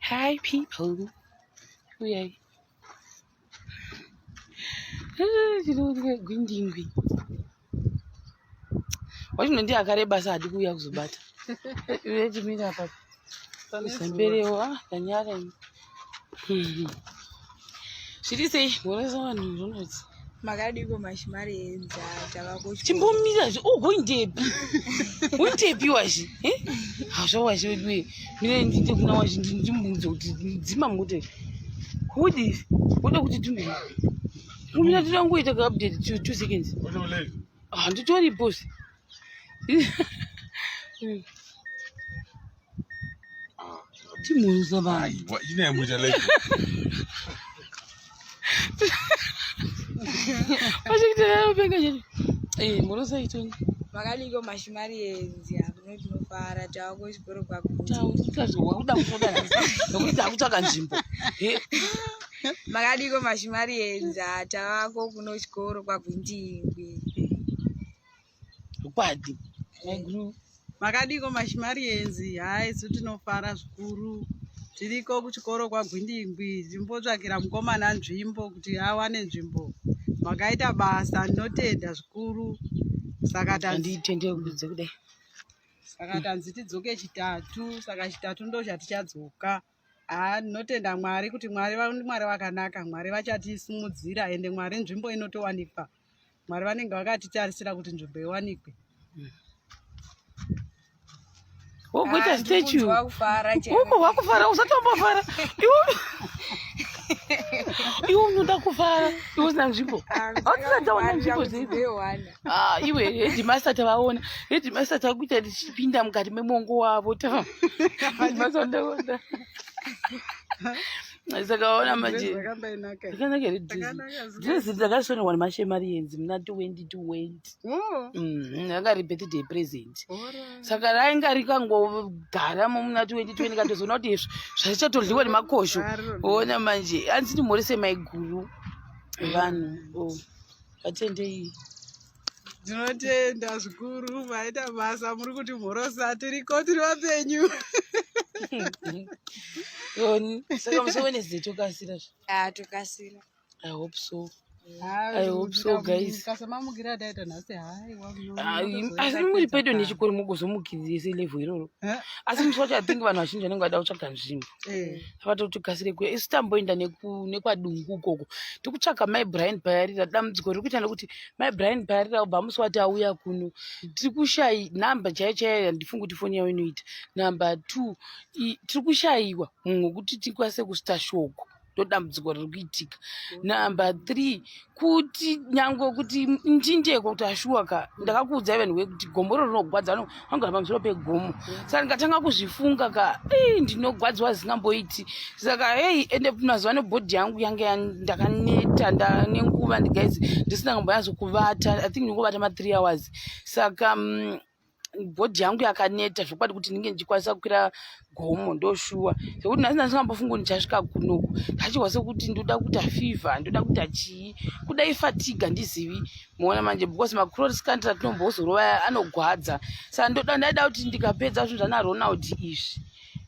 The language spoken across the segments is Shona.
Hi people. Uyai. Gwindingwi. Wachino ndiye akareba sa hadi kuuya kuzobata. Iwe chimira apa. Zamberewo ah ndanyara ini. Zviri sei? Goresa vanhu zvinonzi. Makadiko mashimari enza tava kuchikoro. Chimbomira zve ugoindepi? Uindepi wazhi? Eh? Hazvo wazhi wedu we. Mire ndite kuna wazhi ndimubvunze kuti dzima mota. Hudi. Uda kuti tumire. Kumira tinongoita ka update 2 seconds. Ah nditori boss. Timuruza vanhu. Aiwa, ine mucha like. Vachikutenga chete. Eh, muruza itoni. Makadiko mashimari enzi akuno tinofara tava kuchikoro kwakuti. Taurika wakuda kutoda nekuti takutsvaka nzvimbo. Eh, Makadiko mashimari enza tavako kuno chikoro kwaGwindingwi. Zvokwadi. Maiguru. Makadiko mashimarienzi, haa isu tinofara zvikuru. Tiriko kuchikoro kwaGwindingwi timbotsvakira mukomana nzvimbo kuti awane nzvimbo. Makaita basa, ndinotenda zvikuru. Saka tanzi Handitende kudze kudai. saka tanzi tidzoke chitatu, saka chitatu ndo chatichadzoka. Haa ndinotenda Mwari kuti Mwari Mwari vakanaka, Mwari vachatisimudzira ende Mwari nzvimbo inotowanikwa. Mwari vanenge vakatitarisira kuti nzvimbo iwanikwe. Wokuita Ah, statue. ndikunzwa kufara chaiko. Uko wakufara usatombofara. Iwe iwe unoda kufara iwe usina nzvimbo. Ah, Hausati taona nzvimbo kuti dziri. ndewana. Ah, iwe headmaster tavaona. Headmaster takuita tichipinda mukati memongo wavo. Headmaster ndaona. Saka waona manje. Zvakambainaka. Zvakanaka here dress? Zvakanaka zvikuru. Dress dzakasonerwa nemashemarienzi muna 2020. Oh, Ranga riri birthday present. alright. Saka rainga rikangogaramo muna 2020 katozoona kuti izvi zvachatodliwa nemakosho. Ona manje hanzi ndimhorise maiguru vanhu. Oh. Vatendei. Ndinotenda zvikuru maita basa muri kuti mhorosa tiriko tiri vapenyu. Oni. Saka musi Wednesday tokasira. zve. Ah, tokasira. I hope so. I hope so, guys. Kasamamukira ataita nhasi haiwa. Asi muri pedo nechikoro mugozomukirire level iroro. Asi musi wacho I think vanhu vazhinji vanenge vada kutsvaga nzvimbo. Vata kuti kasire kuya. Isu tamboenda nekwadungu ukoko. Tikutsvaga mai Brian Payarira. Dambudziko riri kuita nekuti mai Brian Payarira ubva musi wati auya kuno. Tiri kushayi namba chaiyo chaiyo handifungi kuti foni yavo inoita. Namba 2 tiri kushayiwa munhu wekuti tikwanise kusvitsa shoko. Ndodambudziko riri kuitika. Namba 3 kuti nyangwe kuti ndindeko kuti ashuwa ka ndakakuudzai vanhu we kuti gomo ro rinogwadza vanogara pamusoro pegomo saka ndikatanga kuzvifunga ka ei ndinogwadziwa zvisingamboiti saka hei ende mazuva ano bhodhi yangu yange ndakaneta nenguva guys ndisina kumbonyatso kuvata I think ndingovata ma 3 hours saka bhodhi yangu yakaneta zvokwadi kuti ndinge ndichikwanisa kukwira gomo ndoshuwa sekuti nhasi ndandisingambofungi kuti ndichasvika kunoku ndachihwa sekuti ndoda kuita fever ndoda kuita chii kuda ifatigue handizivi muona manje because macross country atinombozorova anogwadza saka ndoda ndaida kuti ndikapedza zvinhu zvana Ronald izvi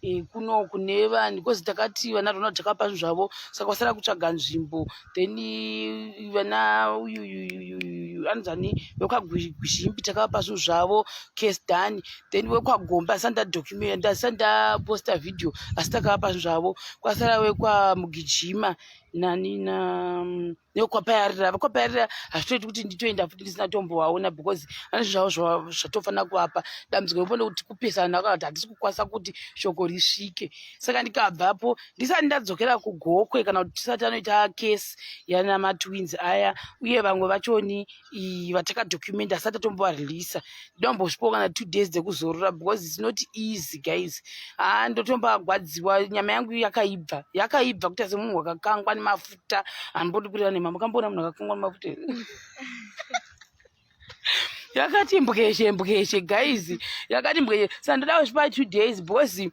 e, kuno kune vanhu because takati vana Ronald takapa zvinhu zvavo saka vasara kutsvaga nzvimbo then vana uyuyuyuyu anonzani vekwagwizhimbi takavapa zvinhu zvavo case done then vekwagomba asati ndadocument asati ndaposta video asi takavapa zvinhu zvavo kwasara vekwamugijima nani na nekwapayarira vekwapayarira hazvitoiti kuti nditoenda futi ndisina tombovaona because vane zvinhu zvavo zvatofanira kuvapa dambudziko ripo nekuti kupesana kana kuti hatisi kukwanisa kuti shoko risvike saka ndikabvapo ndisati ndadzokera kugokwe kana kuti tisati anoita kesi yana matwins aya uye vamwe vachoni vatakadocumenta asati atombovareleasa ndombosvipawo kana 2 days dzekuzorora because its not easy guys. Haa ndotombagwadziwa nyama yangu yakaibva yakaibva kuita semunhu wakakangwa nemafuta handimbodi kureva nema makamboona munhu akakangwa nemafuta here yakati mbweshe mbweshe guys yakati mbweshe saka ndoda kusvipa 2 days because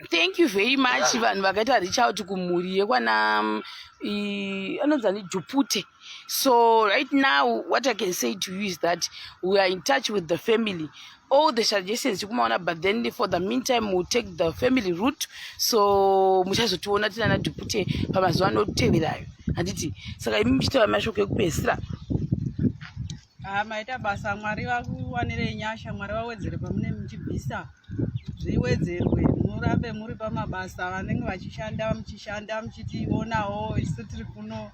thank you very much vanhu vakaita reach out kumhuri yekwana anonzani Jupute. So right now what I can say to you is that we are in touch with the family. All the suggestions tikumaona, but then for the meantime we'll take the family route. So muchazotiona tinana Dhupute pamazuva anoteverayo, handiti? Saka imi muchiteva mashoko ekupedzisira. Ah, maita basa. Mwari vakuwanirei nyasha, Mwari vawedzere pamune muchibvisa, zviwedzerwe, murambe muri pamabasa, vanenge vachishanda muchishanda muchitionawo isu tiri kuno.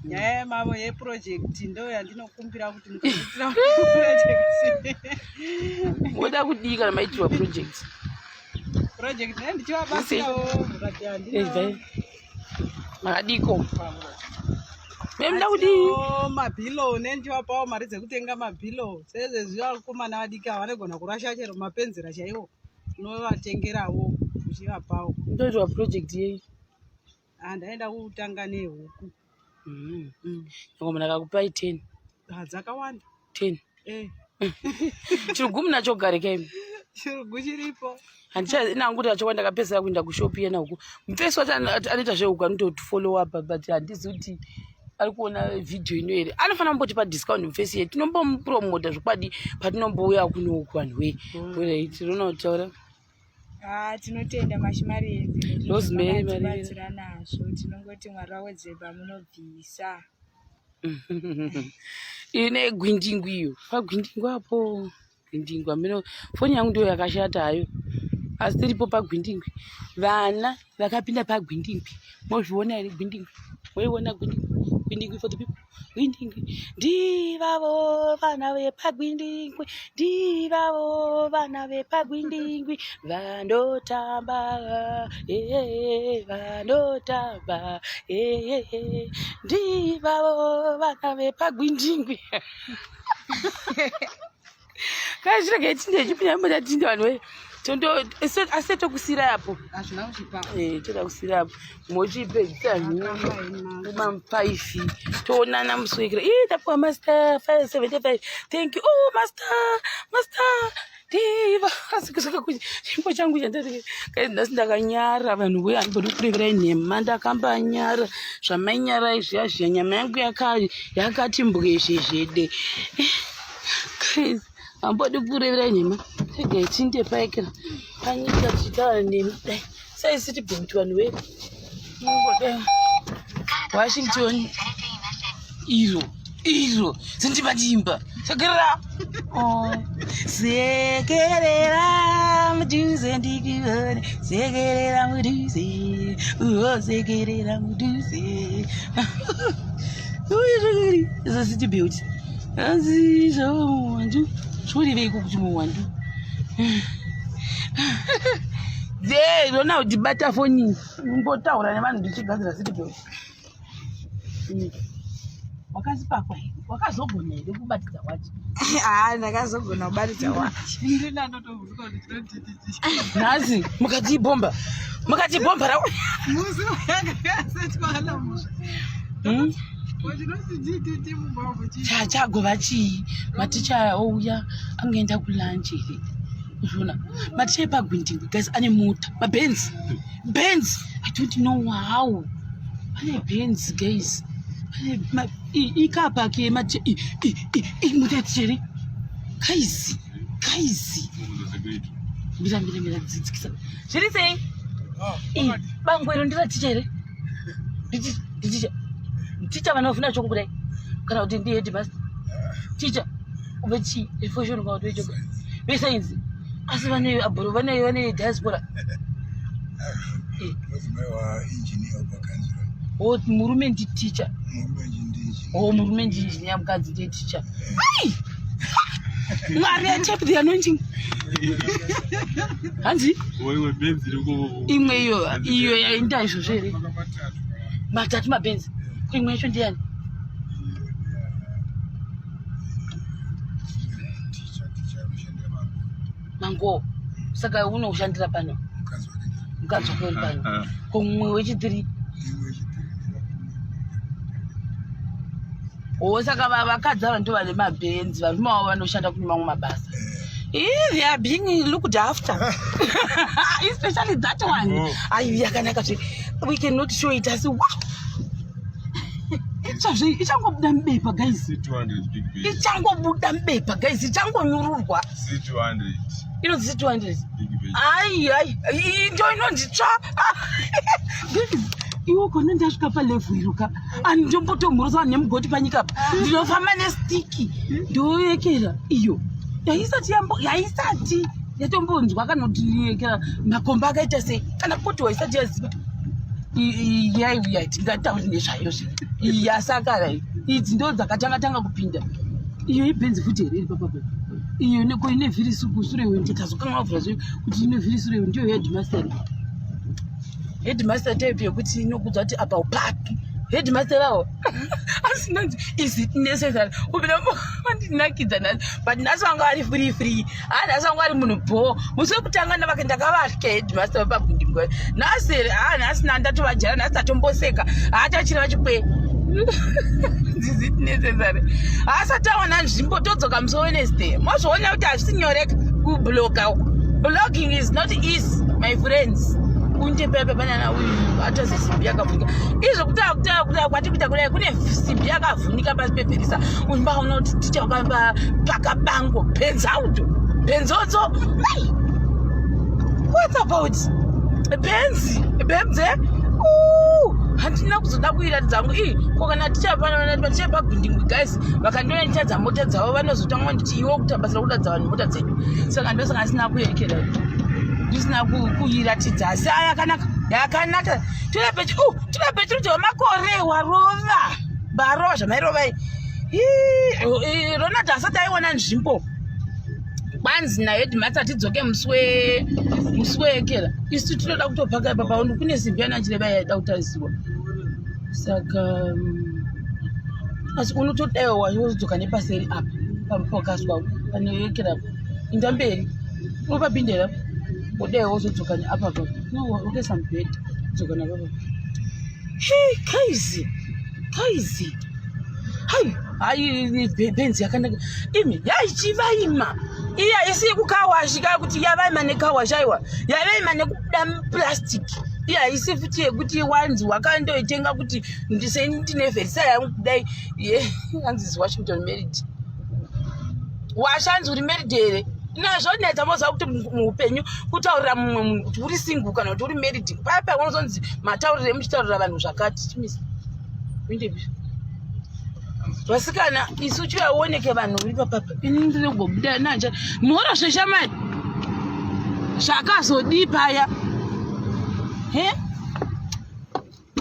Nyaya yemavo yeproject ndo yandinokumbira kuti mukaitira project. Moda kudii kana maitirwa project? Project ne ndichivabatsirawo mukati handina. Makadiko memuda kudii? Mabhilo nendichivapawo mari dzekutenga mabhilo, sezvezvi vakomana vadiki ava vanogona kurasha chero mapenzera chaiwo, unovatengerawo uchivapawo. Ndoitwa project yei? Ndaenda kutanga nehuku. Nyangwe munhu akakupai 10? Ah, dzakawanda. 10? Eh. Chirugu munacho kugarika imi? Chirugu chiripo. Handichainangu kuti achokwadi ndakapedzisira kuenda kushopu yena huku. Mufesi wacho anoita zvehuku, anototifollow up, but handizi kuti ari kuona vhidhiyo ino here. Anofanira kumbotipa discount mufesi yedu, tinombomupromota zvokwadi patinombouya kunoku. Vanhu wei, right, tinoona kutaura. Ah, tinotenda maShemarians. Rosemary. Tibatsira nazvo, tinongoti Mwari vawedzere pamunobvisa. Ine gwindingwi iyo, pagwindingwi apo, gwindingwi ameno. Foni yangu ndiyo yakashata hayo, asi tiripo pagwindingwi. Vana vakapinda pagwindingwi, mozviona here gwindingwi? Moiona gwindingwi? Gwindingwi for the people, gwindingwi. Ndivavo vana vepagwindingwi, ndivavo vana vepagwindingwi, vanotamba eh, vanotamba eh, ndivavo vana vepagwindingwi. Kana chirege tinde chipinda mota tinde. Vanhu we, tondo asi tokusira apo. Hazvina kusvipa. Eh, toda kusira apo, mochipedzisa kuma5. Toonana musi wekira. Ii, tapiwa master 575. Thank you. Oh, master, master diva. Asi kusvika kuchimbo changu chandati kai nhasi ndakanyara. Vanhu we, handimbodi kureverai nhema, ndakambanyara zvamainyarai zviya zviya. Nyama yangu yakati mbwezhezhede. Guys, hambodi kureverai nhema. Regai tinde paikira panyika tichitaura nemi. Dai saisiti bhonti. Vanhu we, mungodai Washington iro iro zindibatimba. Sekerera. Oh. Sekerera mudhuze ndikuone, sekerera mudhuze, oh, sekerera mudhuze. Izvo city belt anzi zvava muwandu, zvoreveiko kuti muwandu? Dze rona kuti foni mbotaura nevanhu ndichigadzira city belt. Wakazipakwa here? Wakazogona here kubatidza wachi? Ah, ndakazogona kubatidza wachi. Ndinanotovhunduka kuti chinotititi. Nhasi mukati bhomba, mukati bhomba ra Musi wakasetwana musha. Chinotititi mubhavhu chii? Chagova chii? Maticha aya ouya, angaenda kulunch here? Uzviona maticha epagwindingwi, guys, ane mota, maBenz, Benz. I don't know how ane Benz, guys. Ane icar park yematicha. Mota yaticha here, guys? Guys, mira, mira, mira, dzidzikisa. Zviri sei? Bango iro ndiraticha here? Nditicha, ticha vanovhuna choko kudai, kana kuti ndi headmaster? Ticha vechi efoshoni kana kuti vechoko vesainzi? Asi vane abhoro, vane diaspora. Mudzimai wainjiniya pakanzura. O, murume nditicha? Murume ndinjiniya. O, murume ndiinjiniya, mukadzi ndeticha. Ai, Mwari, atap the anointing. Hanzi Wewe benzi riko. Imwe iyo, iyo yaenda izvozvo here? Matatu maBenz. Ko imwe yacho ndiyani? Ticha, ticha anoshandira mango. Mango, saka unoshandira pano? Mukadzi wake. Mukadzi wake uri pano. Ko mumwe wechitiri? Imwe wechitiri. O, saka vakadzi ava ndo vane maBenz, varume vavo vanoshanda kune mamwe mabasa. Eh, they are being looked after, especially that one. Oh. Ai, yakanaka zve. We cannot show it, asi wow. Itsva zvei ichangobuda mubepa guys. C200 big bitch. Ichangobuda mubepa guys, ichangonyururwa. C200 Inonzi C200. big bitch. Ai ai, iyi ndo inonzi tsva. Guys, iwe kona ndasvika palevhu iro ka. Andombotomhorosa vanhu nemugoti panyika apa. Ndinofamba nestiki ndoyekera iyo. Yaisati yambo yaisati yatombonzwa kana kuti yekera makomba akaita sei kana kuti waisati yaziva. Yaiuya tingatauri nezvayo zve. Iyi yasakara iyi. Idzi ndo dzakatanga tanga kupinda. Iyo ibhenzi futi here iri papapa. Iyo neko ine vhiri sure iyo ndikazokanganwa kuvhura zve kuti ine vhiri sure iyo ndiyo headmaster. Headmaster type yekuti inokudza kuti apa upaki. Headmaster awo asi ndonzi is it necessary kupinda mandinakidza nhasi but nhasi vanga vari free free haa nhasi vanga vari munhu bhoo musi wekutanga ndavake ndakavatya headmaster vepagundingwa nhasi here haa nhasi nandatovajara nhasi tatomboseka haa tachiri vachikwe is it necessary haasati awana nzvimbo todzoka musi weWednesday mozviona kuti hazvisi nyoreka kubloga uku blogging is not easy my friends kunje pepe panana uyu atose simbi yakavhunika izvo kutaura kwati kuita kudai kune simbi yakavhunika pasi pebherisa umbaona kuti ticha wakapaka bango benzauto benzotso ai what about benzi benze handina kuzoda kuiratidza hangu ii ko kana tichapagundingwi guys vakandiona ndichadza mota dzavo vanozotanga nditi iwe kuita basa rekuratidza vanhu mota dzedu saka ndosaka ndisina kuyekera ndisina kuiratidza asi aya yakanaka yakanaka tuna petruti wemakore warova barova zvamairova Ronald asati aiwana nzvimbo kwanzi naheadmaster tidzoke musi wekera isu tinoda kutopaka ipapa kune simbi yanachireva yaida kutarisirwa saka asi unotodaiwa wozodzoka nepaseri apa pakaswa panoyekera inda mberi unopapindera wodaiwa wozodzoka neapapa wakaisa mubhedha dzoka napapa hey guys guys hai hai benzi yakanaka imi yaichivaima iya isi yekukawashi kaa kuti yavaima nekawashi aiwa yavaima nekubuda muplastic iya haisi futi yekuti wanzi wakandoitenga kuti ndine versa yangu kudai ye hanzi Washington married washanzi uri married here nazvonetsa moziva kuti muupenyu kutaurira mumwe munhu kuti uri single kana kuti uri married paya paya unozonzi mataurire muchitaurira vanhu zvakati chimisa windepi vasikana isu chivaoneke vanhu uri papapa ini ndiri kugobuda nanja mhoro zveshamari zvakazodii paya he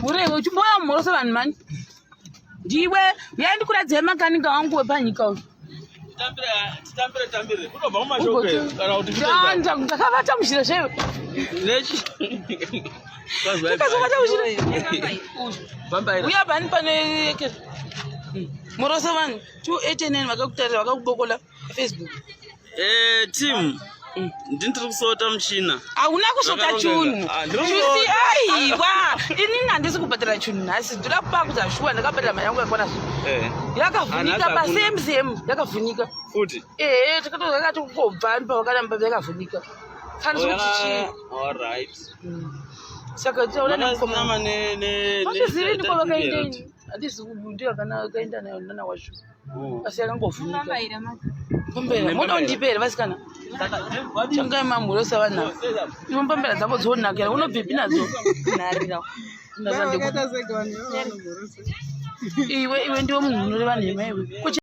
urewe uchimboya mhoro sevanhu mani ndiwe uyai ndikuradzai makanika wangu wepanyika uyu Titambire tambire unobva mumashoko kana kuti ndakavata muzhira zvewe nechi ndakazovata muzhira uya pani pano morosa vanhu 289 vakakutarira vakakubokola Facebook. Team ndini tiri kusota muchina. Hauna kusota Zvakarongeka. chunhu. Ah, ndiri Chusi aiwa inini handisi kubhadhara chunhu nhasi ndoda kupa kuti ashuwa ndakabhadhara mari yangu yakwana yakavhunika Ah, nhasi hakuna. pasame same yakavhunika Futi ehe takatozakati kungobva pavakaramba yakavhunika kana kuti chii alright saka taura Makasinama nemukomana ne handizivi ndiko vakaendeni handisi ndiyo akaenda nayo nana washu asi yakangovhunika pambera munondipa here vasikana changai mamhurosa vanhu ivo mbambera dzako dzonakira unobvepi nadzo Vakaita sega vanhu vanomhorosa. Iwe iwe ndiwe munhu unoreva nhema iwe.